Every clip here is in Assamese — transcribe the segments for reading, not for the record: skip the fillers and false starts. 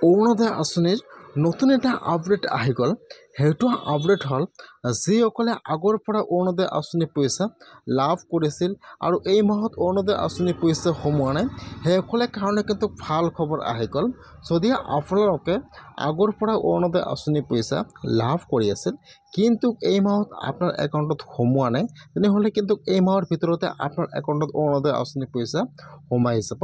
অৰুণোদয় আঁচনিৰ নতুন এটা আপডেট আহি গ'ল। সেইটো আপডেট হ'ল, যিসকলে আগৰ পৰা অৰুণোদয় আঁচনিৰ পইচা লাভ কৰিছিল আৰু এই মাহত অৰুণোদয় আঁচনিৰ পইচা সোমোৱা নাই, সেইসকলৰ কাৰণে কিন্তু ভাল খবৰ আহি গ'ল। যদি আপোনালোকে আগৰ পৰা অৰুণোদয় আঁচনিৰ পইচা লাভ কৰি আছিল, কিন্তু এই মাহত আপোনাৰ একাউণ্টত সোমোৱা নাই, তেনেহ'লে কিন্তু এই মাহৰ ভিতৰতে আপোনাৰ একাউণ্টত অৰুণোদয় আঁচনিৰ পইচা সোমাই যাব।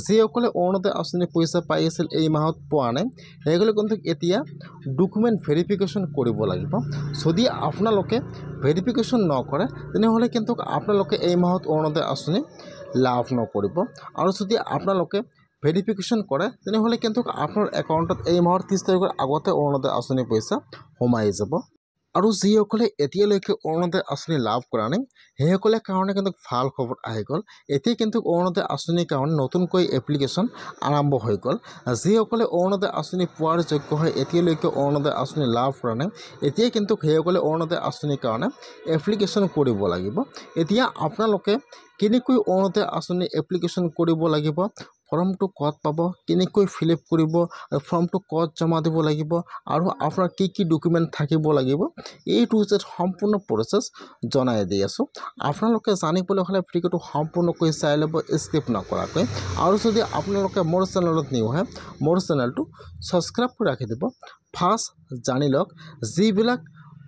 যিসকলে অৰুণোদয় আঁচনিৰ পইচা পাই আছিল, এই মাহত পোৱা নাই, সেইসকলে কিন্তু এতিয়া ডকুমেণ্ট ভেৰিফিকেশ্যন কৰিব লাগিব। যদি আপোনালোকে ভেৰিফিকেশ্যন নকৰে, তেনেহ'লে কিন্তু আপোনালোকে এই মাহত অৰুণোদয় আঁচনি লাভ নকৰিব। আৰু যদি আপোনালোকে ভেৰিফিকেশ্যন কৰে, তেনেহ'লে কিন্তু আপোনাৰ একাউণ্টত এই মাহৰ 30 তাৰিখৰ আগতে অৰুণোদয় আঁচনিৰ পইচা সোমাই যাব। আৰু যিসকলে এতিয়ালৈকে অৰুণোদয় আঁচনি লাভ কৰা নাই, সেইসকলৰ কাৰণে কিন্তু ভাল খবৰ আহি গ'ল। এতিয়া কিন্তু অৰুণোদয় আঁচনিৰ কাৰণে নতুনকৈ এপ্লিকেশ্যন আৰম্ভ হৈ গ'ল। যিসকলে অৰুণোদয় আঁচনি পোৱাৰ যোগ্য হয়, এতিয়ালৈকে অৰুণোদয় আঁচনি লাভ কৰা নাই, এতিয়া কিন্তু সেইসকলে অৰুণোদয় আঁচনিৰ কাৰণে এপ্লিকেশ্যন কৰিব লাগিব। এতিয়া আপোনালোকে কেনেকৈ অৰুণোদয় আঁচনি এপ্লিকেশ্যন কৰিব লাগিব, ফৰ্মটো ক'ত পাব, কেনেকৈ ফিল আপ কৰিব আৰু ফৰ্মটো ক'ত জমা দিব লাগিব আৰু আপোনাৰ কি কি ডকুমেণ্ট থাকিব লাগিব, এই টু জেড সম্পূৰ্ণ প্ৰচেছ জনাই দি আছোঁ। আপোনালোকে জানিবলৈ হ'লে ভিডিঅ'টো সম্পূৰ্ণকৈ চাই ল'ব, স্কিপ নকৰাকৈ। আৰু যদি আপোনালোকে মোৰ চেনেলত নিউ হয়, মোৰ চেনেলটো ছাবস্ক্ৰাইব কৰি ৰাখি দিব। ফাৰ্ষ্ট জানি লওক, যিবিলাক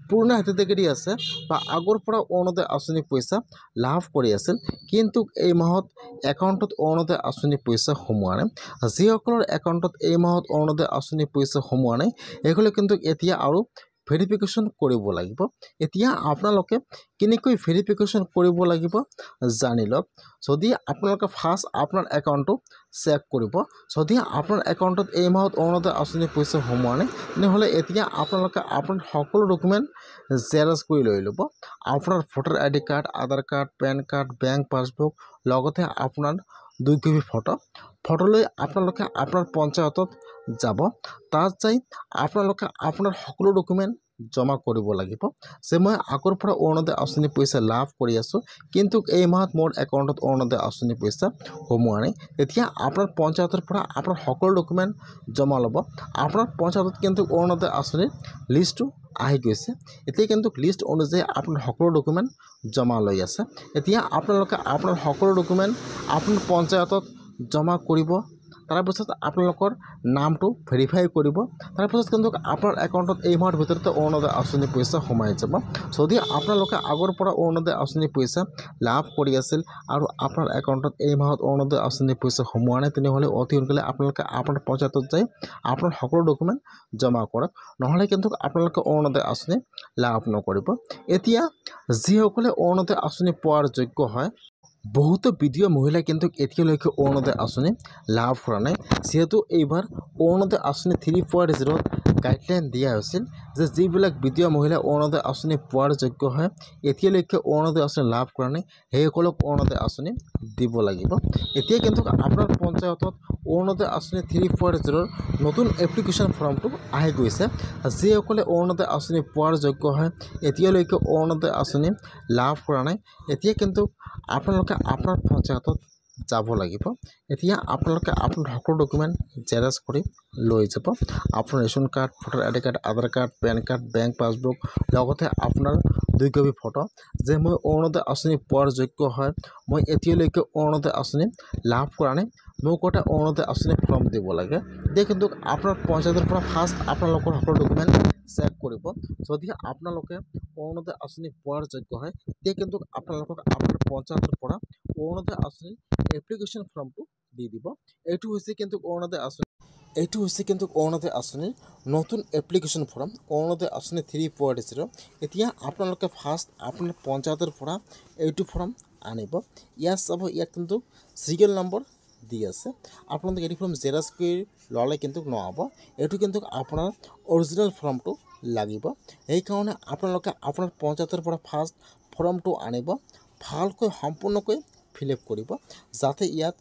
পুৰণা হিতাধিকাৰী আছে বা আগৰ পৰা অৰুণোদয় আঁচনিৰ পইচা লাভ কৰি আছিল, কিন্তু এই মাহত একাউণ্টত অৰুণোদয় আঁচনিৰ পইচা সোমোৱা নাই, যিসকলৰ একাউণ্টত এই মাহত অৰুণোদয় আঁচনিৰ পইচা সোমোৱা নাই, সেইসকলে কিন্তু এতিয়া আৰু ভেৰিফিকেশ্যন কৰিব লাগিব। এতিয়া আপোনালোকে কেনেকৈ ভেৰিফিকেশ্যন কৰিব লাগিব জানি লওক। যদি আপোনালোকে ফাৰ্ষ্ট আপোনাৰ একাউণ্টটো চেক কৰিব, যদি আপোনাৰ একাউণ্টত এই মাহত অৰুণোদয় আঁচনিৰ পইচা সোমোৱা নাই, তেনেহ'লে এতিয়া আপোনালোকে আপোনাৰ সকলো ডকুমেণ্ট জেৰক্স কৰি লৈ ল'ব। আপোনাৰ voter I D card, Aadhaar card, PAN card, bank passbook, লগতে আপোনাৰ 2 কপি ফটো লৈ আপোনালোকে আপোনাৰ পঞ্চায়তত যাব। তাত যাই আপোনালোকে আপোনাৰ সকলো ডকুমেণ্ট জমা কৰিব লাগিব যে মই আগৰ পৰা অৰুণোদয় আঁচনিৰ পইচা লাভ কৰি আছোঁ, কিন্তু এই মাহত মোৰ একাউণ্টত অৰুণোদয় আঁচনিৰ পইচা সোমোৱা নাই। তেতিয়া আপোনাৰ পঞ্চায়তৰ পৰা আপোনাৰ সকলো ডকুমেণ্ট জমা ল'ব। আপোনাৰ পঞ্চায়তত কিন্তু অৰুণোদয় আঁচনিৰ লিষ্টটো আহি গৈছে। এতিয়া কিন্তু লিষ্ট অনুযায়ী আপোনাৰ সকলো ডকুমেণ্ট জমা লৈ আছে। এতিয়া আপোনালোকে আপোনাৰ সকলো ডকুমেণ্ট আপোনাৰ পঞ্চায়তত জমা কৰিব, তাৰপিছত আপোনালোকৰ নামটো ভেৰিফাই কৰিব, তাৰপিছত কিন্তু আপোনাৰ একাউণ্টত এই মাহৰ ভিতৰতে অৰুণোদয় আঁচনিৰ পইচা সোমাই যাব। যদি আপোনালোকে আগৰ পৰা অৰুণোদয় আঁচনিৰ পইচা লাভ কৰি আছিল আৰু আপোনাৰ একাউণ্টত এই মাহত অৰুণোদয় আঁচনিৰ পইচা সোমোৱা নাই, তেনেহ'লে অতি সোনকালে আপোনালোকে আপোনাৰ পঞ্চায়তত যাই আপোনাৰ সকলো ডকুমেণ্ট জমা কৰক, নহ'লে কিন্তু আপোনালোকে অৰুণোদয় আঁচনি লাভ নকৰিব। এতিয়া যিসকলে অৰুণোদয় আঁচনি পোৱাৰ যোগ্য হয়, বহুতো বিধৱা মহিলা কিন্তু এতিয়ালৈকে অৰুণোদয় আঁচনি লাভ কৰা নাই। যিহেতু এইবাৰ অৰুণোদয় আঁচনি 3.0ত গাইডলাইন দিয়া হৈছিল যে যিবিলাক বিধৱা মহিলা অৰুণোদয় আঁচনি পোৱাৰ যোগ্য হয়, এতিয়ালৈকে অৰুণোদয় আঁচনি লাভ কৰা নাই, সেইসকলক অৰুণোদয় আঁচনি দিব লাগিব। এতিয়া কিন্তু আপোনাৰ পঞ্চায়তত অৰুণোদয় আঁচনি 3.0ৰ নতুন এপ্লিকেশ্যন ফৰ্মটো আহি গৈছে। যিসকলে অৰুণোদয় আঁচনি পোৱাৰ যোগ্য হয়, এতিয়ালৈকে অৰুণোদয় আঁচনি লাভ কৰা নাই, এতিয়া কিন্তু আপোনালোকে আপোনাৰ পঞ্চায়তত যাব লাগিব। এতিয়া আপোনালোকে আপোনাৰ সকলো ডকুমেণ্ট জেৰক্স কৰি লৈ যাব। আপোনাৰ ration card, voter I D card, Aadhaar card, PAN card, bank passbook, লগতে আপোনাৰ 2 কপি ফটো যে মই অৰুণোদয় আঁচনি পোৱাৰ যোগ্য হয়, মই এতিয়ালৈকে অৰুণোদয় আঁচনি লাভ কৰা নাই, মোক এটা অৰুণোদয় আঁচনি ফৰ্ম দিব লাগে। এতিয়া কিন্তু আপোনাৰ পঞ্চায়তৰ পৰা ফাৰ্ষ্ট আপোনালোকৰ সকলো ডকুমেণ্ট চেক কৰিব। যদি আপোনালোকে অৰুণোদয় আঁচনি পোৱাৰ যোগ্য হয়, তেতিয়া কিন্তু আপোনালোকক আপোনাৰ পঞ্চায়তৰ পৰা অৰুণোদয় আঁচনিৰ এপ্লিকেশ্যন ফৰ্মটো দি দিব। এইটো হৈছে কিন্তু অৰুণোদয় আঁচনিৰ নতুন এপ্লিকেশ্যন ফৰ্ম, অৰুণোদয় আঁচনি 3.0। এতিয়া আপোনালোকে ফাৰ্ষ্ট আপোনাৰ পঞ্চায়তৰ পৰা এইটো ফৰ্ম আনিব। ইয়াত চাব, ইয়াত কিন্তু চিৰিয়েল নম্বৰ দি আছে। আপোনালোকে এইটো ফৰ্ম জেৰক্স কৰি ল'লে কিন্তু নহ'ব, এইটো কিন্তু আপোনাৰ অৰিজিনেল ফৰ্মটো লাগিব। সেইকাৰণে আপোনালোকে আপোনাৰ পঞ্চায়তৰ পৰা ফাৰ্ষ্ট ফৰ্মটো আনিব, ভালকৈ সম্পূৰ্ণকৈ ফিল আপ কৰিব যাতে ইয়াত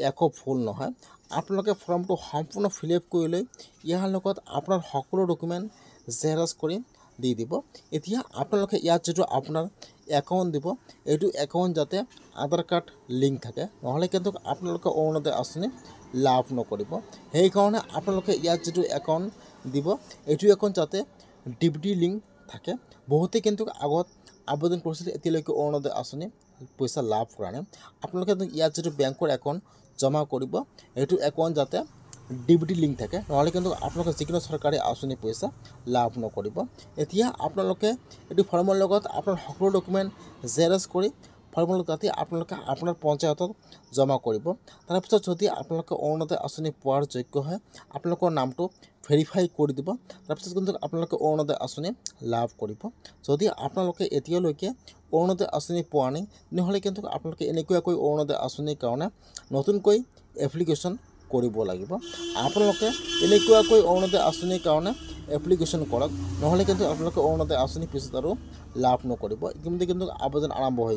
একো ভুল নহয়। আপোনালোকে ফৰ্মটো সম্পূৰ্ণ ফিল আপ কৰি লৈ ইয়াৰ লগত আপোনাৰ সকলো ডকুমেণ্ট জেৰক্স কৰি দি দিব। এতিয়া আপোনালোকে ইয়াত যিটো আপোনাৰ একাউণ্ট দিব, এইটো একাউণ্ট যাতে আধাৰ কাৰ্ড লিংক থাকে, নহ'লে কিন্তু আপোনালোকে অৰুণোদয় আঁচনি লাভ নকৰিব। সেইকাৰণে আপোনালোকে ইয়াত যিটো একাউণ্ট দিব, এইটো একাউণ্ট যাতে ডিবিটি লিংক থাকে। বহুতে কিন্তু আগত আবেদন কৰিছিল, এতিয়ালৈকে অৰুণোদয় আঁচনি পইচা লাভ কৰা নাই। আপোনালোকে ইয়াত যিটো বেংকৰ একাউণ্ট জমা কৰিব, সেইটো একাউণ্ট যাতে ডিবিটি লিংক থাকে, নহ'লে কিন্তু আপোনালোকে যিকোনো চৰকাৰী আঁচনি পইচা লাভ নকৰিব। এতিয়া আপোনালোকে এইটো ফৰ্মৰ লগত আপোনাৰ সকলো ডকুমেণ্ট জেৰক্স কৰি ফৰ্মৰ কাটি আপোনালোকে আপোনাৰ পঞ্চায়তত জমা কৰিব। তাৰপিছত যদি আপোনালোকে অৰুণোদয় আঁচনি পোৱাৰ যোগ্য হয়, আপোনালোকৰ নামটো ভেৰিফাই কৰি দিব। তাৰপিছত কিন্তু আপোনালোকে অৰুণোদয় আঁচনি লাভ কৰিব। যদি আপোনালোকে এতিয়ালৈকে অৰুণোদয় আঁচনি পোৱা নাই, তেনেহ'লে কিন্তু আপোনালোকে এনেকুৱাকৈ অৰুণোদয় আঁচনিৰ কাৰণে নতুনকৈ এপ্লিকেশ্যন কৰিব লাগিব। আপোনালোকে এনেকুৱাকৈ অৰুণোদয় আঁচনিৰ কাৰণে এপ্লিকেশ্যন কৰক, নহ'লে কিন্তু আপোনালোকে অৰুণোদয় আঁচনি পিছত আৰু লাভ নকৰিব। ইতিমধ্যে কিন্তু আবেদন আৰম্ভ হৈ